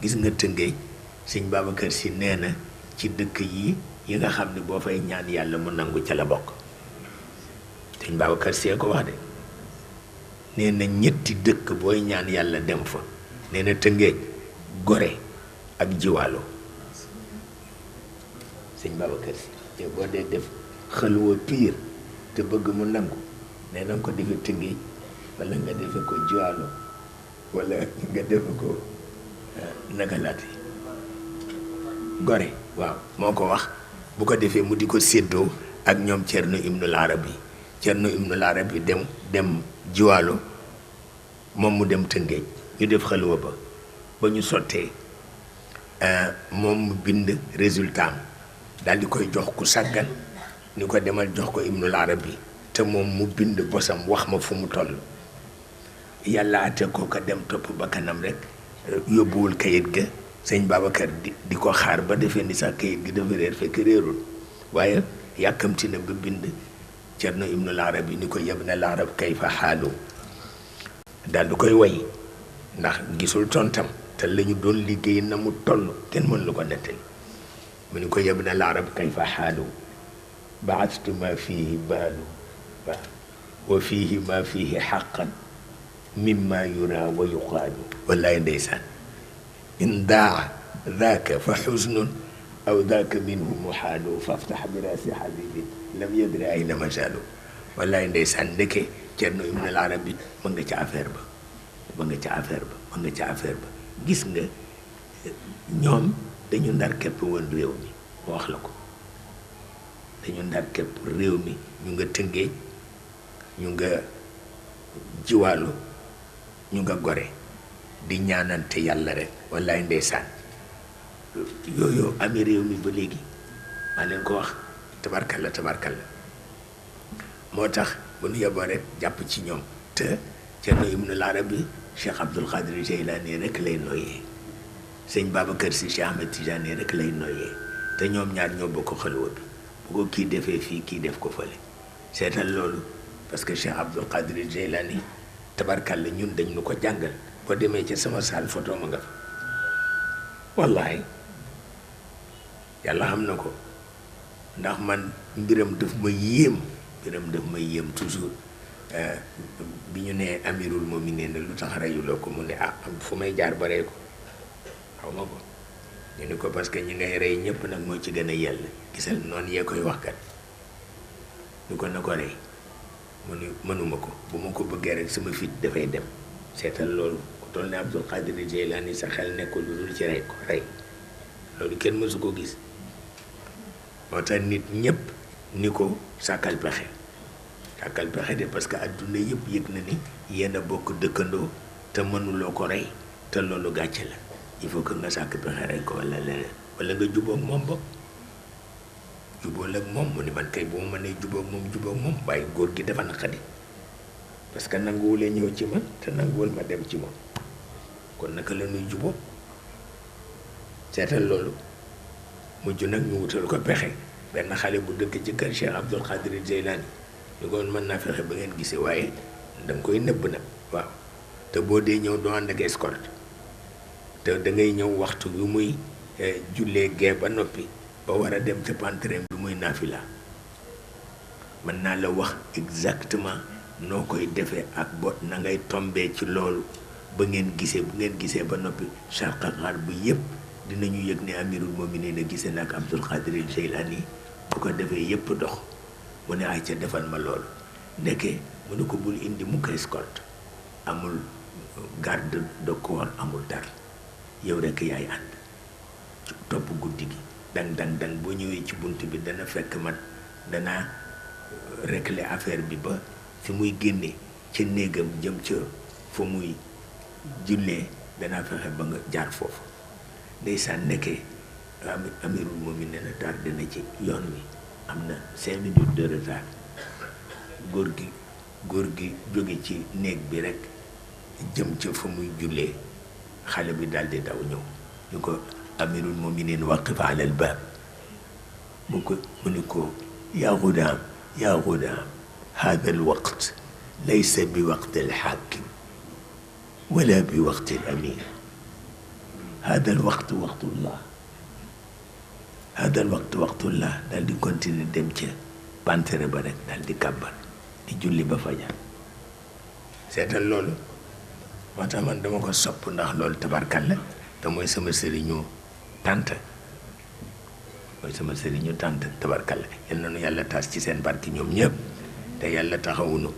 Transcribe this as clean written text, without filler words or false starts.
gis nga Tëngéej sëñ Babacar Si nee na ci dëkk yi nga xam ne boo fay ñaan yàlla mu nangu ca la bokk. sëñ Babacar Si ko wax de nee na ñetti dëkk booy ñaan yàlla dem fa nee na Tëngéej Gore ak Jiwaalo. sëñ Babacar Si te boo dee def xalwa piir te bëgg mu nangu nee na ko defe Tëngéej wala nga defe ko Jiwaalo wala nga defe ko nagalaati Gore waaw moo ko wax. bu ko defee mu di ko séddoo ak ñoom Cerno Ibnul Arabi Cerno Ibnul Arabi dem Jiwaalo moom mu dem Tëngéej ñu def xalwa ba ñu sottee moom mu bind résultat am daal di koy jox ku sàggan ni ko demal jox ko Ibnul Arabi te moom mu bind bosam wax ma fu mu toll. yàlla ate kooka dem topp ba kanam rek yóbbuwul kayit ga sëñ Babacar di ko xaar ba defee ni sax kayit gi dafa réer fekk réerul waaye yàkkamti na ba bind Cerno Ibnul Arabi ni ko yabnal arab kayfa xaalu daal du koy way ndax gisul tontam te la ñu doon liggéey na mu toll kenn mën lu ko nettali mu ni ko yabnal arab kayfa xaalu baastu ma fihi baalu wa fihi ma fihi xaqan mimma yura wa yuqaalu wallaay ndeysaan in daa daaka fa xusnun aw daaka minhu muxaalu faftax bi raasi xabibin lam yadri ayna majaalu wallaay ndeysaan ndeke Cerno Ibnul Arabi ma nga ca affaire ba gis nga ñoom dañu ndar képp woon réew mi ma wax la ko dañu ndar képp réew mi ñu nga Tëngéej ñu nga Jiwaalo ñu nga Gore di ñaanante yàlla rek wallaay ndeysaan yooyu amee réew mi ba léegi maa leen ko wax tabarkalla moo tax bu nu yeboo rek jàpp ci ñoom te Cerno Ibnul Arabi Cheikh Abdul Qadir Jeylaani rek lay noyyee sëñ Babacar Si Cheikh Ahmed Tidiane rek lay noyyee te ñoom ñaar ñoo bokk xalwa bi bu ko kii defee fii kii def ko fële seetal loolu parce que Cheikh Abdul Qadir Jeylaani tabarkalla ñun dañ nu ko jàngal boo demee ca sama saal photo ma nga fa wallahi yàlla xam na ko ndax man mbiram daf ma yéem toujours bi ñu nee amirul mu'minin lu tax reyuloo ko mu ne fu may jaar ba rey ko xaw ma ko ñu ni ko parce que ñi ngay rey ñëpp nag moo ci gën a yell gisal noonu yee koy wax kat ñu ko na ko rey mu ni mënuma ko bu ma ko bëggee rek sama fit dafay dem seetal loolu ku toll ne Abdul Qadir Jeylaani sa xel nekkul lu dul ci rey ko rey loolu kenn mësu ko gis moo tax nit ñëpp ni ko sàkkal pexe de parce que adduna yëpp yëg na ni yéen a bokk dëkkandoo te mënuloo ko rey te loolu gàcce la il faut que nga sàkk pexe rek ko wala leneen wala nga jubóog moom bopp jubóol ak moom mu ni man kay bu ma mënee jubóog moom waaye góor gi dafa naqadi parce que nanguwulee ñëw ci man te nanguwul ma dem ci moom kon naka la ñuy jubóog seetal loolu mujj nag ñu wutal ko pexe benn xale bu dëkk ci kër Cheikh Abdul Qadir Jeylaani ñu ko mën naa fexe ba ngeen gisee waaye danga koy nëbb nag waaw te boo dee ñëw doo ànd ak escorte te da ngay ñëw waxtu bi muy jullee gee ba noppi ba war a dem ca panterem bi muy naafila mën naa la wax exactement noo koy defee ak bot na ngay tombee ci loolu ba ngeen gisee bu ngeen gisee ba noppi Sharq ak Gharb bi yëpp dinañu yëg ne amirul mu'minin a gisee nag Abdul Qadir Jeylaani bu ko defee yëpp dox mu ne ay ca defal ma loolu ndeke mu ne ko bul indi mu ko escorte amul garde de corps amul dara yow rek yaay ànd topp guddi gi dang boo ñëwee ci bunt bi dana fekk man danaa régler affaire bi ba fi muy génne ca néegam jëm ca fa muy jullee danaa fexe ba nga jaar foofu ndeysaan nekkee amirul mu'minin na tardé na ci yoon wi am na 5 minutes de retard góor gi jóge ci néeg bi rek jëm ca fa muy jullee xale bi daldi daw ñëw ñu ko amirul mu'minin waqif ala al baab mu ni ko yaa gudaam hada al waqt laysa bi waqti al xaakim wala bi waqti al amir hadal waxtu waxtullah hadal waxtu waxtullah daal di continuer dem ca bantere ba rek daal di kàbbar di julli ba fajar seetal loolu moo tax man dama ko sopp ndax loolu tabarkal la te mooy sama sëriñu tànt mooy sama sëriñu tànt tabarkal la yal na nu yàlla taas ci seen barki ñoom ñëpp te yàlla taxawunu